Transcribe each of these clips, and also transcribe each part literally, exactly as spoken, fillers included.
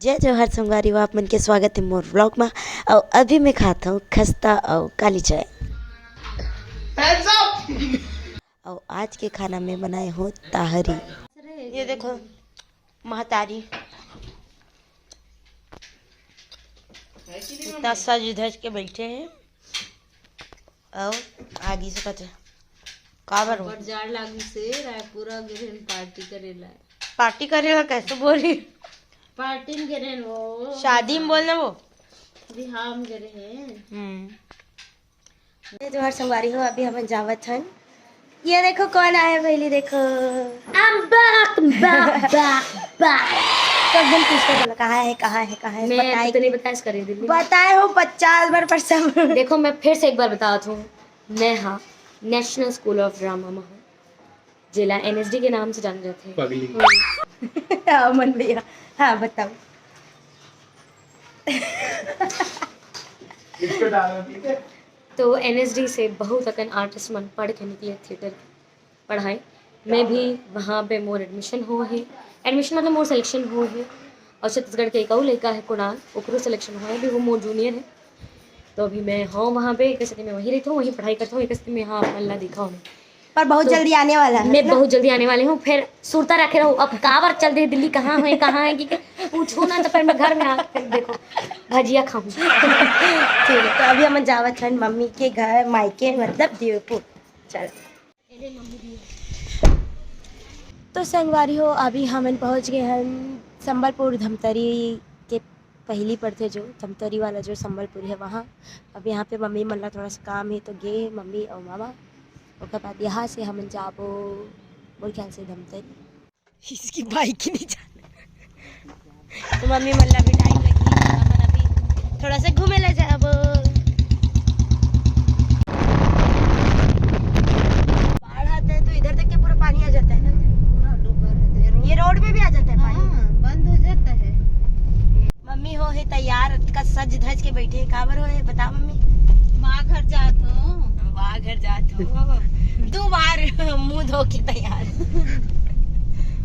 जय जोहार संगवारी हो, आप मन के स्वागत हे मोर vlog मा। अउ अभी मैं खात हूँ खस्ता अउ काली चाय। अउ आज के खाना में बनाए हूँ ताहरी। ये देखो महतारी इतना सज धज के बैठे हैं। अउ आगी से कथे काबर हो? बड़ जाड़ लागिस हे, रायपुरा गे रहेन पार्टी करेला। पार्टी करेला कैसे बोली? पार्टी में गे रहेन वो। शादी में बोलना वो। बिहाव में गे रहेन। हम्म। ये जोहार संगवारी हो, अभी हमन जावत हन। ये देखो कौन आया पहली, देखो। I'm back, back, back, back। तो हम पूछते बोला, "कहाँ है, कहाँ है, कहाँ है?" मैं बताए तो नहीं कि बताया करे दिल्ली में। बताए हो पचास बार, पर सब देखो, मैं फिर से एक बार बतावत हूँ, मैं हाँ National School of Drama में हूँ, जेला एनएसडी के नाम से जाना जाता है। पगली। हाँ, मन भैया। हाँ, बताओ। इसको डालो, ठीक है? तो एनएसडी से बहुत अकन आर्टिस्ट मन पढ़ के निकले थिएटर के पढ़ाई। मैं भी वहाँ पे मोर एडमिशन हो है, एडमिशन मतलब मोर सिलेक्शन हो है। और छत्तीसगढ़ के एक अउ लड़का है कुणाल, ओकरो सिलेक्शन हो है, अभी वो मोर जूनियर है। तो अभी मैं हूँ वहाँ पे, एक साथ मैं वहीं रहता हूँ, वहीं पढ़ाई करता हूँ, एक साथ मैं यहाँ अपन ला देखा हूँ। पर बहुत तो जल्दी आने वाला है, मैं ना? बहुत जल्दी आने वाली हूँ। फिर सुरता रखे रहो, अब कावर चल दे दिल्ली, कहाँ है, कहाँ है, कि पूछो ना, तो फिर मैं घर में आके फिर देखो, भजिया खाऊँ। ठीक है, तो अभी हम जावत हन मम्मी के घर, मायके, मतलब देवपुर। चल। तो संगवारी हो, अभी हमन पहुँच गए हन संबलपुर धमतरी के पहली पड़थे जो धमतरी वाला जो संबलपुर है वहाँ। अब यहाँ पे मम्मी मन ला थोड़ा सा काम है तो गे मम्मी और मामा। ओकर बाद यहाँ से हमन जाबो मोर ख्याल से धमतरी। इसकी बाइक ही नहीं जाना। तो मम्मी मन ला भी टाइम लगही, हमन अभी थोड़ा सा घूमे ला जाबो। बाढ़ आता है तो इधर तक के पूरा पानी आ जाता है ना। पूरा डूबा रहता है रोड। ये रोड में भी आ जाता है पानी। हाँ, बंद हो जाता है। मम्मी हो है तैयार, अतका सज धज के बैठे, काबर हो है बता मम्मी? माँ घर जात हो। वाह, घर जात हो। दो बार मुंह धो के तैयार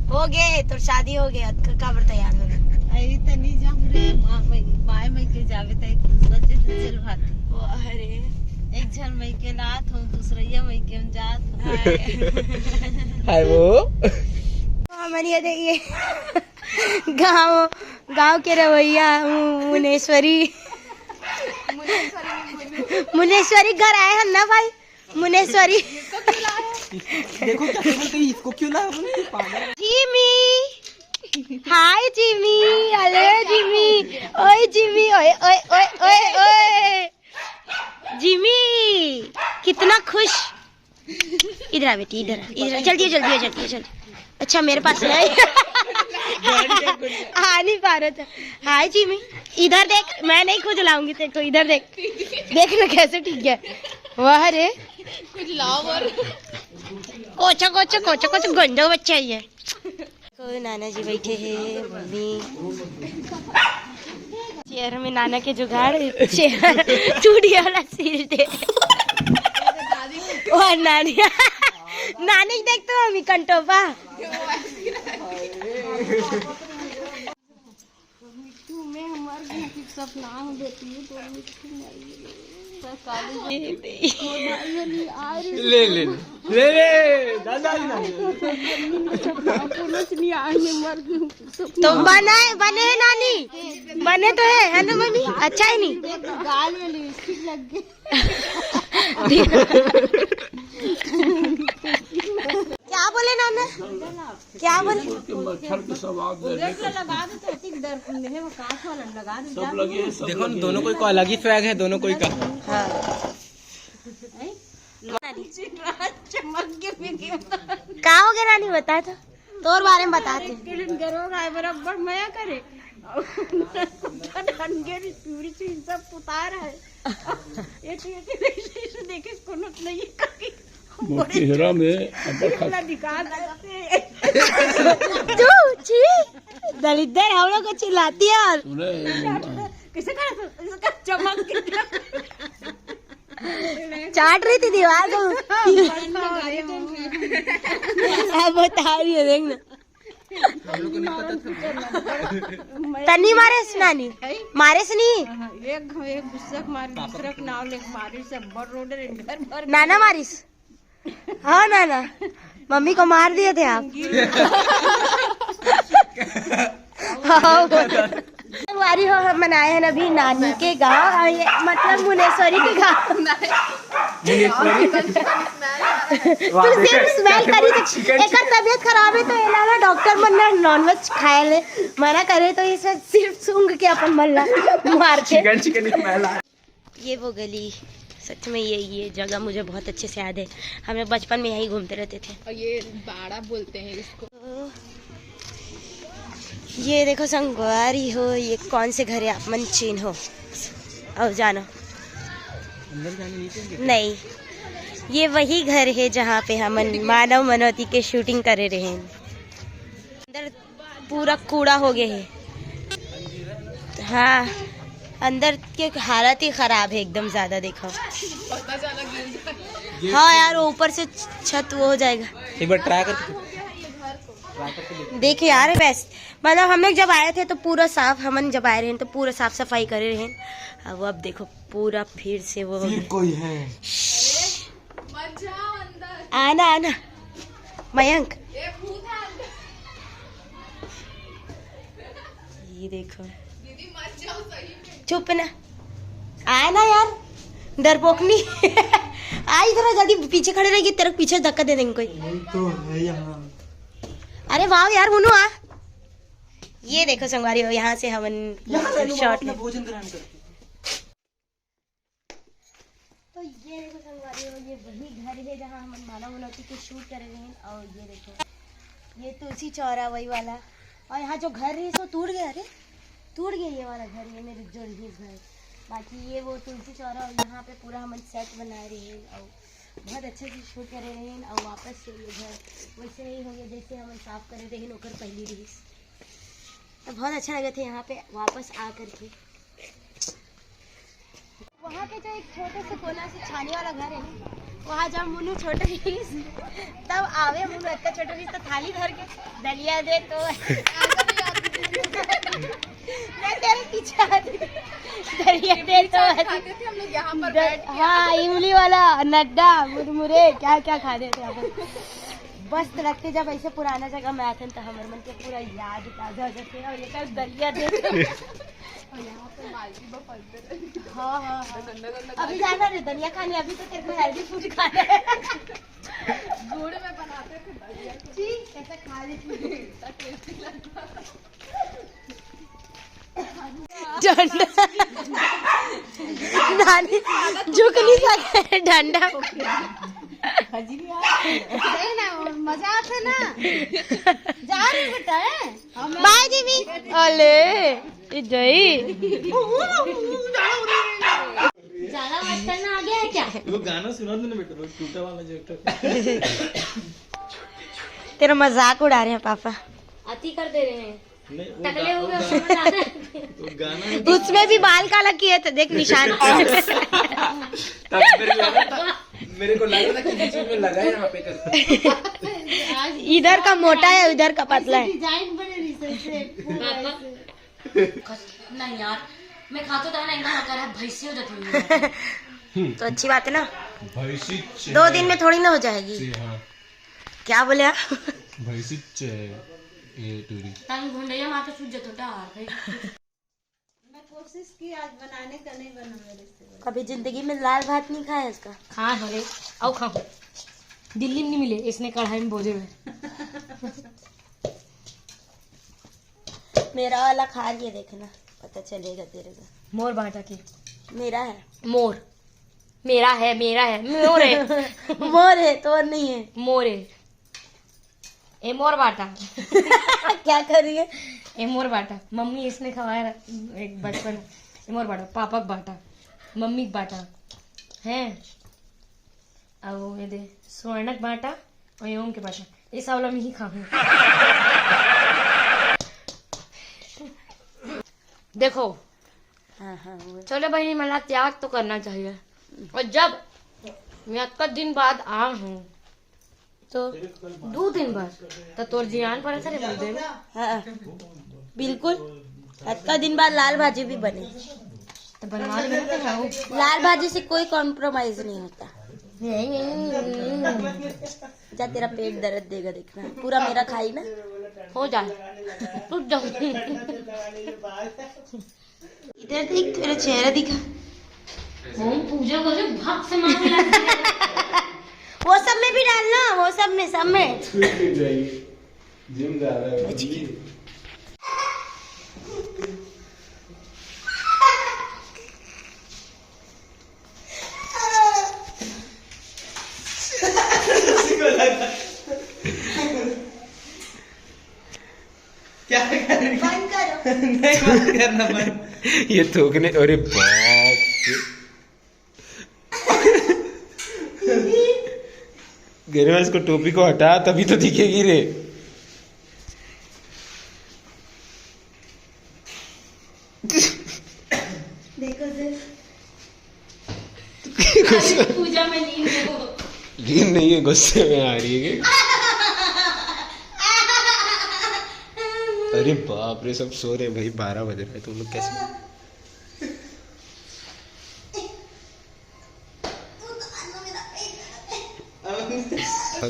हो गए, तो शादी हो गया, अतका काबर तैयार हो गए? अरे तनी जाम रे, माँ मई, माय मई के जावे त एक दूसरा से चल भाती। वाह रे। एक झन मई के लात हो, दूसरैया मई के हम जात हो। हाय। हाय वो। हमारी ये देखिए। गांव, गांव के रवैया मु-, मुनेश्वरी। मुनेश्वरी घर आए हैं ना भाई, मुनेश्वरी। देखो कैसे बोलते हैं, इसको क्यों ला बोलते हैं, पागल। जिमी, हाय जिमी, हेलो जिमी, ओए जिमी, ओए, ओए, ओए, ओए, ओए। जिमी, कितना खुश। इधर आ बेटी, इधर आ, इधर आ, जल्दी आ, जल्दी आ, जल्दी आ, जल्दी। अच्छा, मेरे पास नहीं। आ नहीं पा रहा था। हाय जिमी, इधर देख, मैं नहीं खुद लाऊंगी तेरे को, इधर देख, देख ना कैसे ठीक है। वाह रे, कुछ लाओ और कोचा कोचा कोचा कोचा गंदा बच्चा ही है। को नाना जी बैठे हैं, मम्मी। चेयर में नाना के जुगाड़, चेयर चूड़ी वाला सीट दे। और नानी, नानी देख तो मम्मी कंटोपा। मिट्टू में हमार भी सपना हो बेटी, तो मिट्टू में ले ले ले ले, दादा ही ना। सपना पूर्ण नहीं आए, मैं मर गई हूँ। तो बने, बने नानी, बने तो है, है ना मम्मी? अच्छा है नहीं? गाल में लिपस्टिक लग गई। क्या बोले नाना? क्या बोले? के मच्छर के सब आग दे दे। लगा दे तो ठीक दर में है, वो कांच वाला लगा दे। सब लगे हैं, सब देखो ना, लगे दोनों हैं। कोई का अलग ही स्वैग है, दोनों कोई का। हाँ। चमक के भी गया। का हो गया रानी, बता तो, तोर बारे में बता तू। किरण गरो राय बराबर मया करे। और ढंगे री पूरी चीज सब उतार है। ये तो, ये तो देखे कोनो नहीं कभी। मोर चेहरा में अब्बड़ खास। तू छी, दलिद्दर हम लोग को चिल्लाती है और सुने, कैसे कर, कैसे कर चमक के। चाट रही थी दीवार को। अब बता रही है, देख ना। हम लोग को नहीं पता था। तनी मारेस नानी? मारेस नी? हाँ, एक एक दूसरा के मारे, दूसरा के नाव लेके मारे, सब बड़ रोड रे, घर भर नाना मारिस। हाँ नाना, मम्मी को मार दिए थे आप। हाँ। संगवारी हो, हम आए हैं अभी नानी के गांव, और ये मतलब मुनेश्वरी के गांव। तू सिर्फ स्मेल करी तो एकर तबीयत खराब है तो एला ना डॉक्टर मन ना नॉनवेज खाए ले मना करे, तो इसे सिर्फ सूंघ के अपन मन ला मार के। Chicken chicken smell. ये वो गली, सच में ये ये जगह मुझे बहुत अच्छे से याद है। हम लोग बचपन में यहीं घूमते रहते थे। और ये बाड़ा बोलते हैं इसको। तो ये देखो संगवारी हो, ये कौन से घर है आप मन चिन्हो। और जानो। अंदर जाने नहीं देंगे। नहीं, ये वही घर है जहाँ पे हमन मानव मनौती के शूटिंग करे रहे। अंदर पूरा कूड़ा हो गया है। हाँ, अंदर के हालत ही खराब है एकदम ज्यादा। देखो, हाँ यार, वो ऊपर से छत वो हो जाएगा। एक बार ट्राई करके, ट्राई करके देखो। देखे यार, बेस्ट मतलब हम लोग जब आए थे तो पूरा साफ, हमन जब आए रहे तो पूरा साफ सफाई करे रहे। अब अब देखो, पूरा फिर से वो हो गया। कोई है? आना आना मयंक। ये देखो, चुप ना, आना यार, डरपोकनी। आ इधर आ, जल्दी पीछे खड़े रहेगी, तेरे को पीछे धक्का दे देंगे कोई। वही तो है यहाँ। अरे वाह यार, हुनू आ। ये देखो संगवारी हो, यहाँ से हमन यहाँ से शॉट अपना है। भोजन ग्रहण करते हैं। तो ये देखो संगवारी हो, ये वही घर है जहाँ हमन मानव मनौती के शूट करे रहे हैं। और ये देखो, ये तुलसी चौरा वही वाला। और यहाँ जो घर रही सो टूट गया। अरे टूट गया ये वाला घर, ये मेरे जो रही घर। बाकी ये वो तुलसी चौरा, और यहाँ पे पूरा हमन सेट बनाए रहे हैं और बहुत अच्छे से शूट करे रहे हैं। और वापस से ये घर वैसे ही हो गया जैसे हमन साफ करे रहे हैं ओकर पहली रही। तो बहुत अच्छा लगे थे यहाँ पे वापस आ करके। वहाँ पे जो एक छोटे से कोना से छानी वाला घर है ना, वहाँ जब मुन्नू छोटे रहीस, तब आवे मुन्नू इतना छोटे रहीस तो थाली धर के, "दलिया दे तो।" मैं तेरे पीछे आती, "दलिया दे तो।" खाते थे हम लोग यहाँ पर द-, बैठ के। हाँ, इमली वाला नड्डा, मुरमुरे, क्या क्या खाते थे अपन। मस्त लगते जब ऐसे पुराना जगह में आते हैं तो हमारे मन के पूरा याद ताजा हो जाते हैं। और ये कर दलिया दे तो। और यहाँ पे मालवी बफल पे। हाँ, हाँ, हाँ। गंदा, गंदा अभी खाना। जाना रे दलिया खाने, अभी तो तेरे को हेल्दी फूड खाना है। गुड़ में बनाते थे दलिया को। ठीक, ऐसा खा लेती हूँ। इतना टेस्टी लगता था। डंडा। नानी झुक नहीं सके, डंडा। देख ना, मजा आता ना। जा रही बेटा, है? बाय दीदी। अले, इधर ही। ज्यादा वास्ता ना आ गया है क्या? वो गाना सुना दो ना बेटा, वो टूटा वाला जो एक ठो। तेरा मजाक उड़ा रहे हैं पापा। अति कर दे रहे हैं। नहीं, वो टकले गा-, हो वो गए, गा-, उसमें ज्यादा। वो गाना है। उसमें भी बाल काला किए थे, देख निशान। तब मेरे को लगा था, मेरे को लगा था कि बीच में लगा है यहाँ पे कर। इधर का मोटा है, इधर का पतला है। डिजाइन बने रही सही से, पूरा पापा। ऐसे। नहीं यार, मैं खातो था ना, एकदम होता रहा, भैंसी हो जाती है। तो अच्छी बात है ना, भैंसी दो दिन में थोड़ी ना हो जाएगी। हाँ। क्या बोले आप? भैंसी चे-, ये टूरी। ताकि भुंडैया मार के सूझ जातो का? मैं कोशिश की आज बनाने का, नहीं बना मेरे से। कभी जिंदगी में दाल भात नहीं खाया इसका? हाँ, अरे, आओ खाओ। दिल्ली में नहीं मिले, इसने कढ़ाई में बोझे हुए। मेरा वाला खा रही है, देखना, पता चलेगा तेरे को। मोर बांटा के। मेरा है। मोर। मेरा है, मेरा है, मोर है। मोर है, तोर नहीं है। मोर है। ए मोर बाटा। क्या कर रही है? ए मोर बाटा। मम्मी इसने खवाया ना, एक बचपन में। ए मोर बाटा, पापा का बाटा, मम्मी का बाटा। हैं? अब ये दे, स्वर्णक बाटा और ये ओम के बाटा। ये सब वाला मैं ही खाऊं। देखो, हाँ, हाँ, वो। चलो बहनी, मला त्याग तो करना चाहिए। और जब मैं अतका दिन बाद आ हूँ, तो दू दिन बाद तो तोर जियान पर असर है बोल दे। हाँ, बिल्कुल। अतका दिन बाद लाल भाजी भी बने। तो बनवा ले, बनते हैं वो। लाल भाजी से कोई कॉम्प्रोमाइज नहीं होता। जा, तेरा पेट दर्द देगा, देखना, पूरा मेरा खाई ना। हो जाए, टूट जाऊँ। इधर देख, तेरा चेहरा दिखा। ओम पूजा को जो भक्त से मार लग गया। वो सब में भी डालना, वो सब में, सब में। जिम जा रहा है। क्या कर रही? बंद करो। नहीं, बंद करना, बंद। ये थूकने, अरे बाप रे। गरिमा, इसको टोपी को हटा, तभी तो दिखेगी रे। देखो सर। गुस्सा। पूजा में लीन हो। लीन नहीं है, गुस्से में आ रही है। अरे बाप रे, सब सो रहे हैं भाई, बारह बज रहा है, तुम लोग कैसे?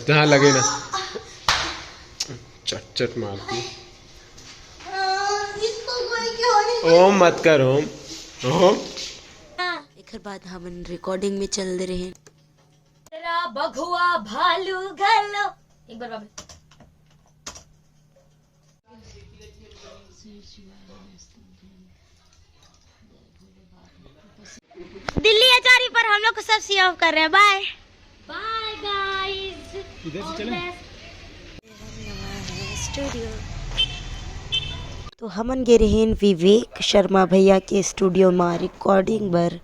जहाँ लगे ना, चट चट मारती। ओम मत कर, ओम। ओम। एकर बाद हमन रिकॉर्डिंग में चल दे रहे हैं। तेरा बघुआ भालू घलो। एक बार बाबे। दिल्ली अचारी पर हम लोग को सब सी ऑफ कर रहे हैं। बाय। बाय गाइस। इधर से चलें। स्टूडियो। तो हमन गे रहेन विवेक शर्मा भैया के स्टूडियो मा रिकॉर्डिंग बर।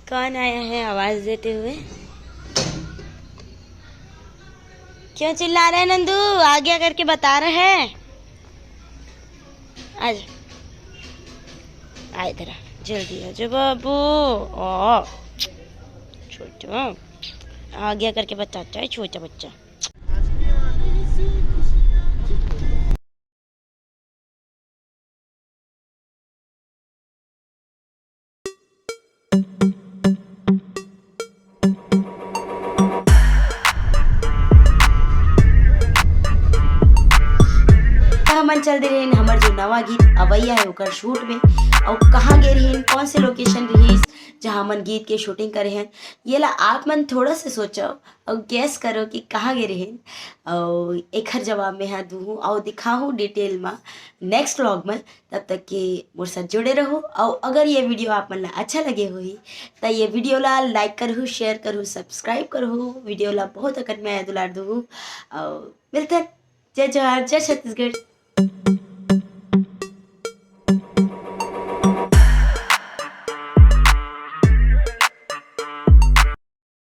कौन आया है आवाज देते हुए? क्यों चिल्ला रहे हैं नंदू? आ गया करके बता रहे हैं। आ जा, आ इधर आ, जल्दी आ जा बाबू। ओ, छोटा आ गया करके बताता है छोटा बच्चा। हमन चल दे रहेन हमर जो नवा गीत अवैया है ओकर शूट में। अउ कहाँ गे रहेन, कौन से लोकेशन रहिस जहाँ हमन गीत के शूटिंग करे हन, ये ला आप मन थोड़ा से सोचो। अउ गेस करो कि कहाँ गे रहेन, अउ एखर जवाब में हा दूहूँ अउ दिखाहूँ डिटेल मा नेक्स्ट व्लॉग में। तब तक के मोर साथ जुड़े रहू, अउ अगर ये वीडियो आप मन ला अच्छा लगे होही त ये वीडियो ला लाइक करहू, शेयर करहू, सब्सक्राइब करहू, वीडियो ला बहुत अकन मया दुलार दूहू। अउ मिलथन। जय जोहार, जय छत्तीसगढ़।